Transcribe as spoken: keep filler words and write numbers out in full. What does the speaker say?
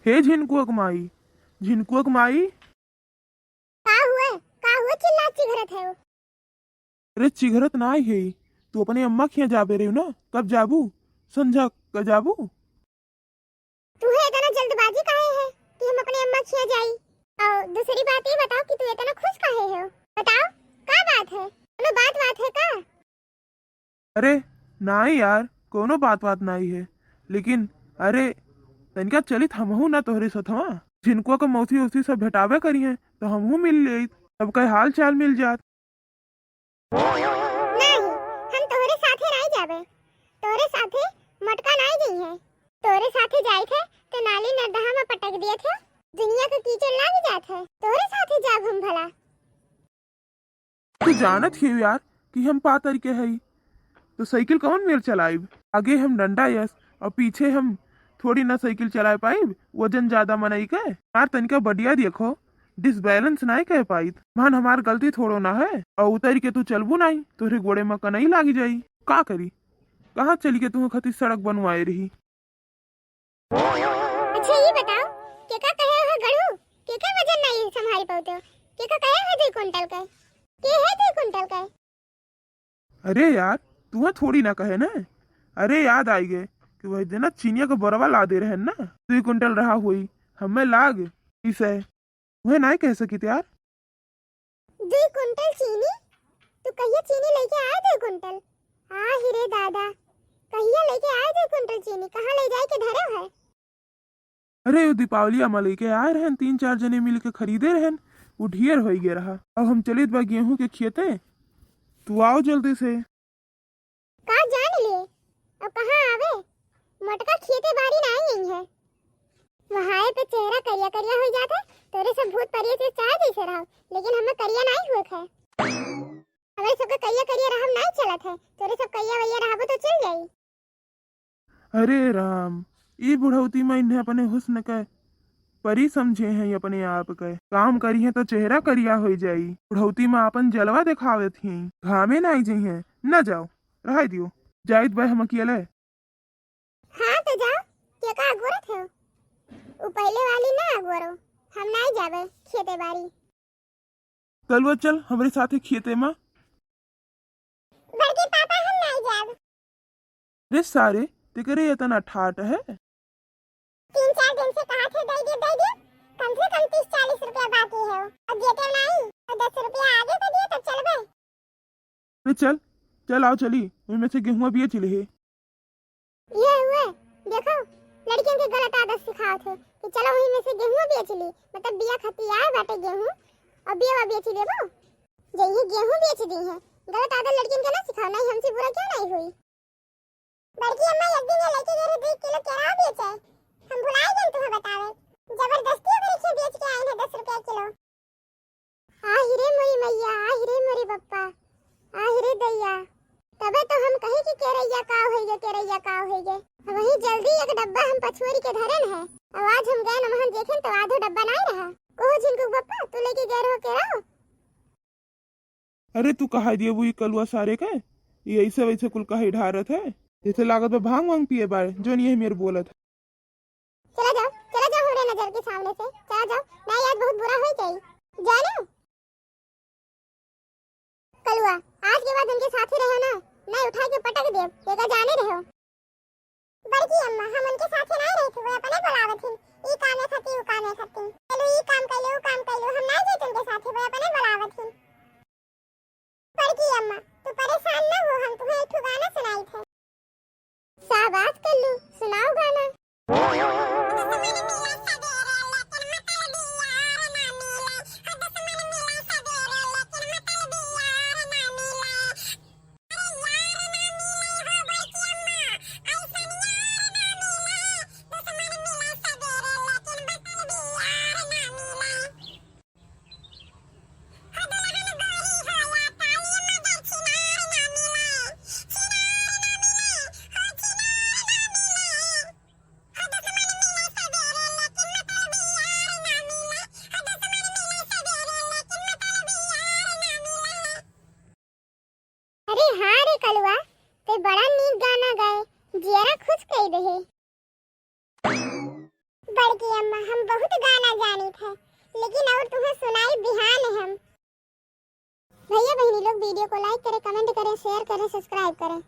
हे झिनकुआ क माई, झिनकुआ क माई। का हुए? का हुए चिल्लात चिघरत है हो? अरे चिघरत नाई है, तू अपने अम्मा खिया जाबे रही ना, कब जाबू? संझा क जाबू? तुहे इतना जल्दबाजी काहे है कि हम अपने अम्मा खिया जाई? और दूसरी बात ये बताओ कि तू इतना खुश काहे हो? बताओ, का बात है? कोनो बात बात है का? अरे नाई यार, कोनो बात बात नाई है, लेकिन अरे तनिका चलित हमहू ना तोहरे सथवा। झिनकुआ क मौसी उसी सब भेटावे करी हैं तो हमहू मिल लेइत, सबके हाल चाल मिल जात। नहीं, हम तोहरे साथे नाई जाबे। तोहरे साथे मोटका नाई जइहे। तोहरे साथे जाइत है तो नाली नरदहा में पटक दियत है, दुनिया के कीचड़ लाग जात है। तोहरे साथे जाब हम भला? तू जानत हियो यार कि हम पातर के हई, तो साइकिल कौन मेर चलाइब? आगे हम डंडा यस और पीछे हम थोड़ी ना साइकिल चलाए पाइब, वजन ज्यादा मनई के। यार तनिका बढ़िया देखो, डिसबैलेंस नाई कह पाइत। मान हमार गलती थोड़ो ना है, और उतर के तू चलबू नाई, तोहरे गोड़े में कनई लागी जाई। का करी, कहाँ चली के तुह खती सड़क बनवाए रही? अच्छा ये बताओ, केका कहे हो गड़ू? केका वजन नाई संभाल पाउते हो? केका कहे हो दुई कुंटल के? के है दुई कुंटल के? अरे यार, तुहे थोड़ी ना कहे ना। अरे याद आई गए कि वही दिन ना चीनिया के बोरवा ला दे रहे ना, दुई कुंटल रहा होई, हमें लाग इसे। तुहे नाई कह सकित यार। दुई कुंटल चीनी? तू कहिया चीनी लेके आए दुई कुंटल? आ ही रे दादा, कहिया लेके आए दुई कुंटल चीनी? कहाँ ले जाए के धरे है? अरे वो दीपावलिया में लेके आए रहन, तीन चार जने मिल के खरीदे रहन, वो ढेर होई गए रहा। अब हम चलित बा गेहूं के खेते, तू आओ जल्दी से। का जान ले, अब कहाँ आवे, मोटका खेते बारी ना आई है। वहाँ पे चेहरा करिया करिया हो जात है, तोरे सब भूत परिया से चाहे जैसे रहो, लेकिन हमें करिया नहीं हुए है। हमारे सबके करिया करिया रहब नहीं चलत है, तोरे सब करिया वरिया रहबो तो चल जाई। अरे राम, ई बुढ़ौती में इन्हें अपने हुस्न के परी समझे हैं अपने आप के। काम करी हैं तो चेहरा करिया हो जाई। बुढ़ौती में अपन जलवा दिखावत ही, घामे ना आई जइहें। न जाओ, रह दियो, जाइत बा हम अकेले। हाँ तो जाओ, के का अगोरत है? उ पहले वाली ना अगोरो, हम नहीं जाबे खेते बारी। कलुआ चल हमरे साथे खेते में। बड़की पापा हम नहीं जाब। रे सारे, तेकरे इतना ठाट है। तीन चार दिन से कहा थे दे दे, दे दे, कम से कम तीस चालीस रुपया बाकी है, अब देते नहीं तो दस रुपया आगे कर दिए तब चलबे। अरे चल, चल आओ चली, वही में से गेहुआ बेच ले। ये हुए, देखो, लड़कियन के गलत आदत सिखावत है कि चलो वही में से गेहूं बेच ली, मतलब बिया खाती आए बाटे गेहूं और बिया बेच लेबो। जइहे गेहूं बेच दी है, गलत आदत लड़कियन के ना सिखाओ, नहीं हमसे बुरा क्यों नहीं हुई। बड़की अम्मा एक दिन ये लेके गए रहे दो किलो केरा बेचे, हम भुलाए गए तुम्हें बतावे, जबरदस्ती ओकरे से बेच के आए हैं दस रुपया किलो। आहि रे मोरी मैया, आहि रे मोरी बप्पा, आहि रे दैया। तबे तो हम कही कि केरैया का होई गे, केरैया का होई गे। वही जल्दी एक डब्बा हम पछुआरी के धरन है। अब आज हम गए नमहन देखेन तो आधो डब्बा नाई रहा। कोहो झिनकू बप्पा, तू लेके गए रहो केरा? अरे तू कहा दिए वो ई कलुआ सारे के, ये ऐसे वैसे कुल कहे ढारत है। जैसे लागत बा भांग वांग पिए बारे, जो नहीं है मेरे बोलत है। चला जाओ, चला जाओ हमरे नजर के सामने से, चला जाओ, नहीं आज बहुत बुरा हो जाई। जानो कलुआ, आज के बाद उनके साथे रहो ना, नहीं उठा के पटक देब, एका जाने रहो। बड़की अम्मा, हम उनके साथे नहीं रहे थे, वो अपने बुलावत हिन, ई कामे खाती, ऊ कामे खाती, चलो ई काम कर लो, ऊ काम कर लो, हम नहीं जाते उनके साथे, वो अपने बुलावत हिन। बड़की अम्मा, तू परेशान न हो, हम तुम्हें एक ठो गाना सुनाई थे। शाबाश कल्लू, सुनाओ गाना। छोटकी अम्मा, हम बहुत गाना जानित है, लेकिन और तुम्हें सुनाई बिहान हम। भैया बहिनी लोग, video को like करें, comment करें, share करें, subscribe करें।